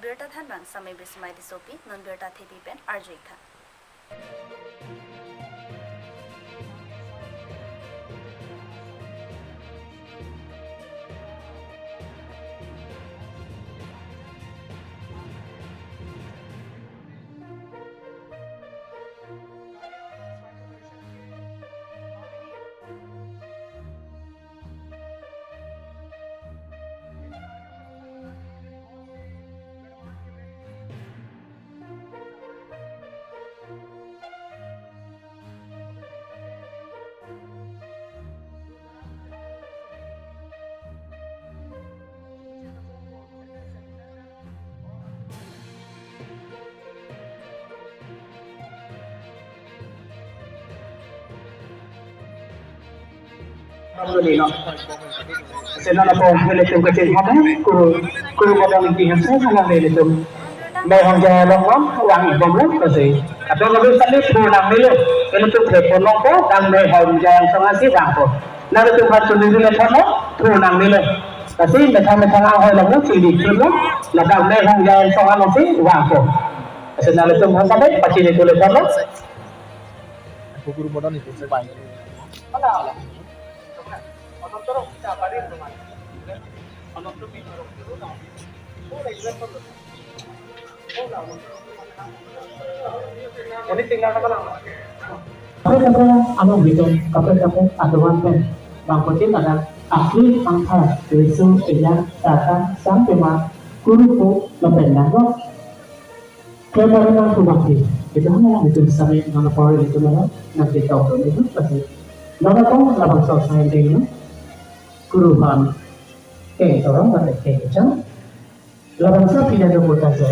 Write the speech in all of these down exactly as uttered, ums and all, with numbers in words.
Birta thanbang Samai Bismai Tissopi, non birta thepi pen arju-ik tha. Lasi non apot nelitum kachinghon, Kuru, Kuru Bodon Engti Hanse aphan nelitum mei hongjai along non vang-ik bomlo. Lasi atum lalu sali thurnang melo, ilitum thepon longpo, dang mei hongjai angsong si vangpo. Nanglitum aphan chinidun le thotlo, thurnang melo. Lasi methang methang anghoi along chingdi thotlo, ladak mei hongjai angsong along si vangpo. Lasi nanglitum aphan sali pachini thotlo. Kuru Bodon Engti Hanse bai. Kaprek kaprek along bitung, kaprek kaprek aduan pen bangphutin ladak akli angthar, riso, ejang, sarkang, sangpema, kurupo lapen nanglo. Kepari nangtum bangke, itu hanya nangtum sami nang apor itu mana, nang kita itu pasti. Nang apa labangso asai dengno, Kuru aphan keng torong, keng kechang. Labangso pidato kota jo.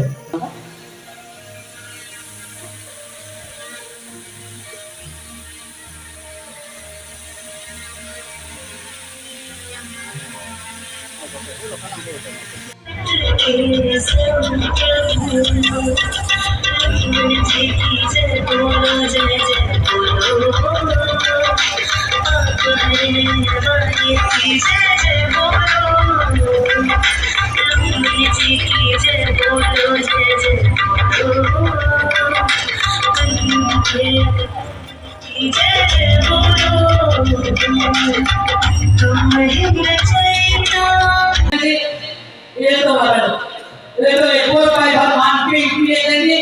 Ito, ito, ito, epor pai bang mamping pilih lagi,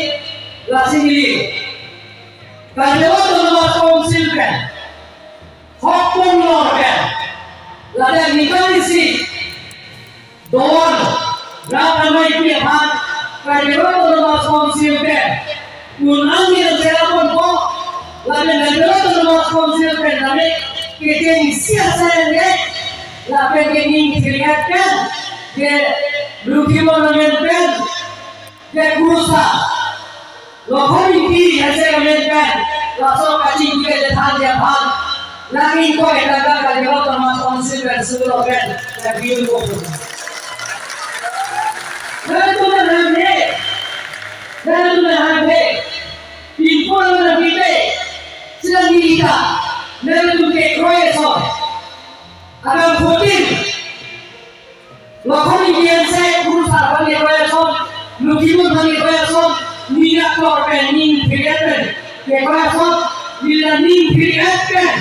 lasi pilih. Karena waktu nomor kongsil kan, hokpon lor kan, lada nikah isi, don, berapa mai pilih bang, karena waktu nomor kongsil kan, un angin selapon ko, lapen karena waktu nomor kongsil kan, kami kita isi asai yang lapen ke ning thiriat pen, ke Lokhimon amen pen, ke Kurusar Lokhon Engti Hanse amen pen, laso kachingki ke jethan dia aphan, nang ingkoi tangka kali lo tomas konsil pen sulo pen, ke biun ko pun. Nanglitum nang hanghe, nanglitum nang hanghe, pin ko nang hanghe, sila nilita, nanglitum ke kroe so. Abang fourteen. Lokhon Engti Hanse Kurusar aphan ke kroe ason, Lokhimon aphan ke kroe ason, ning ator pen, ning phiri-et pen ke kroe ason, nila ning phiri-et pen,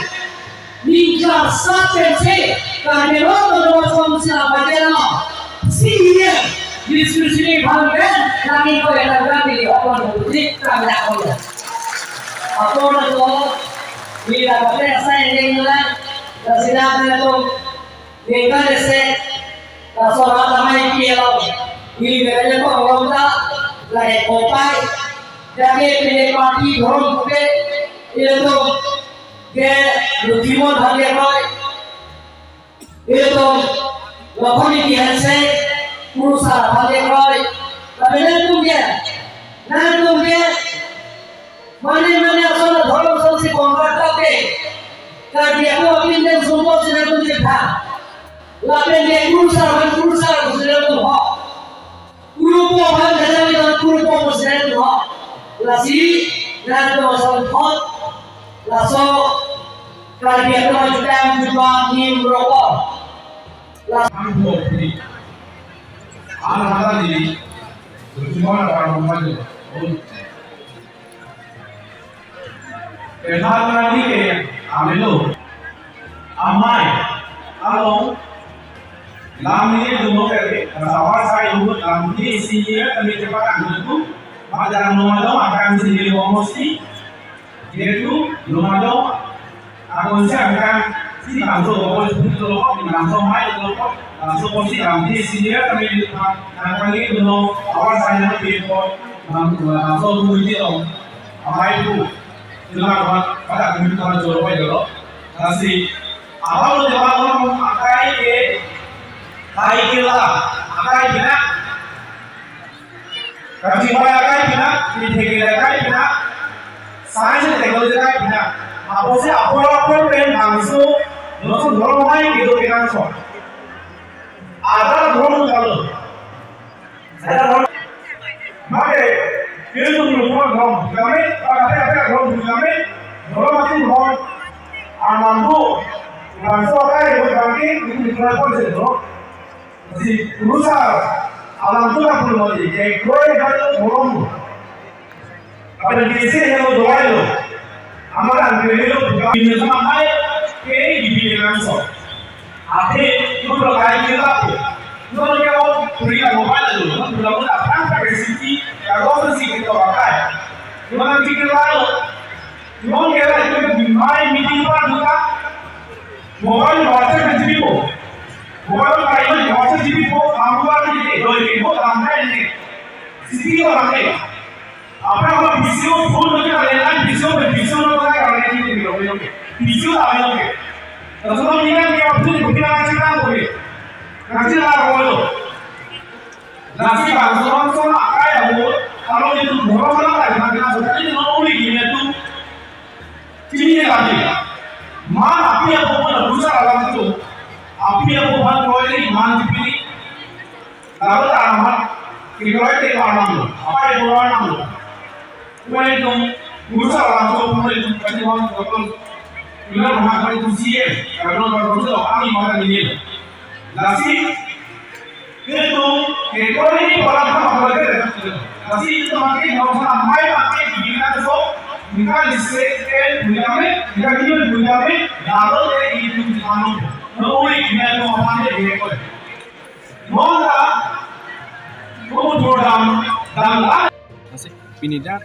ning klarsat pensi, Karbi Anglong Autonomous Council abang ke lo, si ye, diskusi ni bang pen, nang ingkoi tangka pili apor butik tangka apor. Apor lo, nila bate asai nengla, lasi nangtum, ningkan ese, laso rat amei pi along, ili bebele kong lom ta, lahei kopai, jake pine party dhorom puke, ilitum ke Lokhimon aphan ke kroe, ilitum Lokhon Engti Hanse, Kurusar aphan ke kroe, tapi nangtum ke, nangtum ke, mane mane ason dhorom ason si convert ta ke. Karbi ako apin den sumpo si nangtum chepha. Lapen ke Kurusar aphan Kurusar si nangtum ho. Kurupo aphan kacharli aphan Kurupo si nangtum ho. Lasi nangtum ason thot. Laso Karbi ako ajutam jupa nim rokor. Laso. Ang hota di. Lukimon abar mumbai. Kedhat nani ke amelo. Amei along lam ni dumo ke, sawa sai dumo lam ni isi ni kami cepat anu tu. Majar no alo akan si ni homosti. Yaitu lumado akonsi angkang si bangso boboi sepuluh tolokot, bangso amei tolokot, bangso kosi bangdi senior kami angkang ni duno awar saya na pipot bangso bui di long amei pu. Sila pada kami pada jolo pai jolo. Nasi awal lo jawab lo akai ke, akai ke la akai ke na. Kachingvai akai pina, kethek akai pina, science and technology akai pina. Apotsi apor apor pen bangso, lason dhorom amei kedo kenangsot. Adar dhorom kalo. Adar dhorom. Mate, kiri tum dhorom dhorom kami, mate mate dhorom dhorom kami, dhorom mati dhorom. Anambu, bangso akai dhorom kami, ini dhorom pon se dhorom. Si kurusar alam tu tak perlu mati. Kekroi halo dhorom. Apa yang kisi halo doa lo. Amaran kiri lo buka ini sama hai ke di bidang so. Ate itu berkait kita tu. Itu dia orang puri la mobile tu. Itu pura pura apa ke city. Kalau tu si kita pakai. Itu nanti kita lalu. Mong kera itu mai meeting pa duta. Mobile WhatsApp pe jibi po. Mobile pa WhatsApp jibi po. Amu pa jibi po. Doi ke po, amu pa jibi. Siti ko amu pa. Apa apa P C O phone mo kera lelan P C O pe P C O lo ka kera lelan jibi po. P C O la lelan ke. Terus lo ni kan dia phone ko kira macam apa ko. Nanti lah ko lo. Lasi bangso bangso akai ahut, kalau itu dhorom alam akai, maka kita sudah ini mau uli gini tu. Ini lagi. Man api apo pun dosa alam itu. Api apo pun kroili man dipini. Lalu tanaman, kroili te alam lo. Apa itu alam lo? Wai tum, kurusar alam so pun itu kani wan betul. Ila mana kani tu C M, kalau kalau tu so kami makan ini. Lasi, itu, itu ini para apa lagi? Lasi itu makin mau sana mai makin di kita so, kita di state kan punya me, kita di punya me, lalu itu di anu. Lalu ini mau apa dia? Monta, mau dam, dam lah. Nasi pini dak,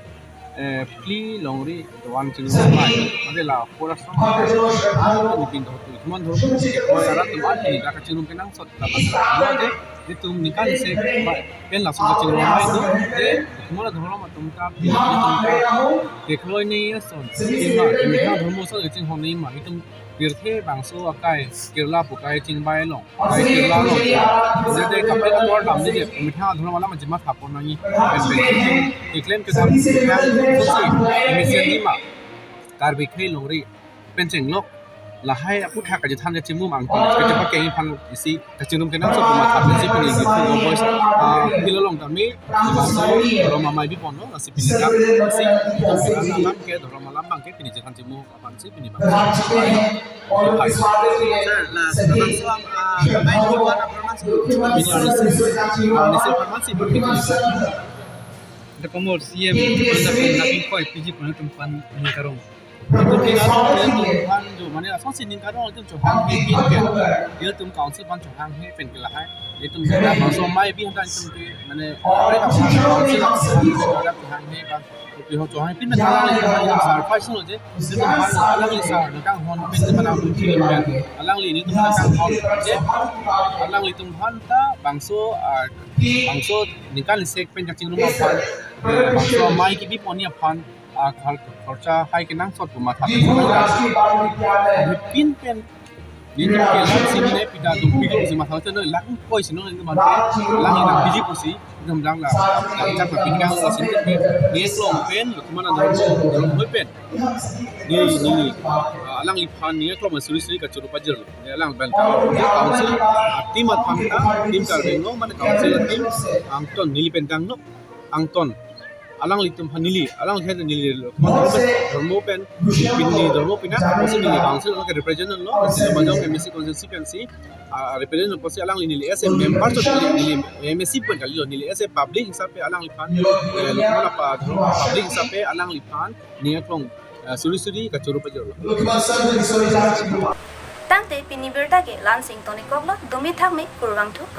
eh, phli longri doan chingrum amei. Mate la pura song. Ni pin dotu. Mon dotu. Sara tu an pini dak chingrum kenangsot. Lapas. Mate, itum ningkan se pen lason chingrum amei tu. Te, mon dhorom atum ta, itum ta. Kekloi ni son. Ima, ima dhorom son chinghon ni ma. Itum pirthe bangso akai, kirla pu kai chingbai long. Ai kirla lo. Jete kaprek ator dam dije, methang adhorom alam ajimat hapon nangji. Pen pen. Keklem kedam, keklem, sosi, emesen jima. Karbi khei longri. Pen chenglok. Lahai aputhak kachethan kachimum angton. Kachepakeng aphan isi kachingrum kenangsot pu matha pensi pini gitu. Voice, ah, pilo long kami. Bangso dhorom amei bipon lo. Lasi pini dak. Si, dhorom alam abang ke, dhorom alam abang ke, pini chethan chimum. Aphan si pini bang. Sir, la, langsung, ah, main buat apa, Mas? Pini ada si, ah, di si apa, Mas, ibu pini. Ada komor C M, kita pun tapi koi P G pun itu pan ini karung. Itu kita tuh, dia tuh pan jo, mana asal sini karung itu jo hang he, he, he. Dia tuh council pan jo hang he, pen ke lahai. Dia tuh kita bangso amei bi hendak itu ke, mana, mereka council lah, council lah, jo hang he, bang. Kopi ho cho hang pin na alangli sar pai sung lo je. Netum aphan alangli sar nangkanghon pin te mana pun pin pen. Alangli netum nangkanghon je. Alanglitum aphan ta bangso, ah, bangso ningkan sek pen kachingrum aphan, eh, bangso amei kebi pon ni aphan, ah, khar-, khorcha hai kenangsot pu matha pen. Pin pen Netum ke lang si ne pita tum pi tum si matha channel lang koi si no ne mante lang ina P G pusi, netum lang la, lang chak la pin kang la si ne pen, ne klong pen, lo kumana dhorom, dhorom hoi pen. Ni, ni, ah, alangliphan ne klong suri suri kachoro pajir lo. Ne alang pen ka, council, ah, team aphan ta, team Karbi Anglong mane council team, angton neli pen tanglo, angton. Alanglitum aphan neli, alangli aphan neli lo, dhormo pen, pini dhormo pina, apotsi neli council along ke represent lo, Silchar Majong M A C constituency pensi, ah, represent lo apotsi alangli neli as a member so neli, neli M A C pen kalilo, neli as a public hisap pen alangliphan, eh, Lokman apa dhormo public hisap pen alangliphan ning aklong, eh, suri suri kachoro pajor lo. Tangte pini birta ke la-ansi ingtonikoklo, dumi thakme, kurvangthu, kardom.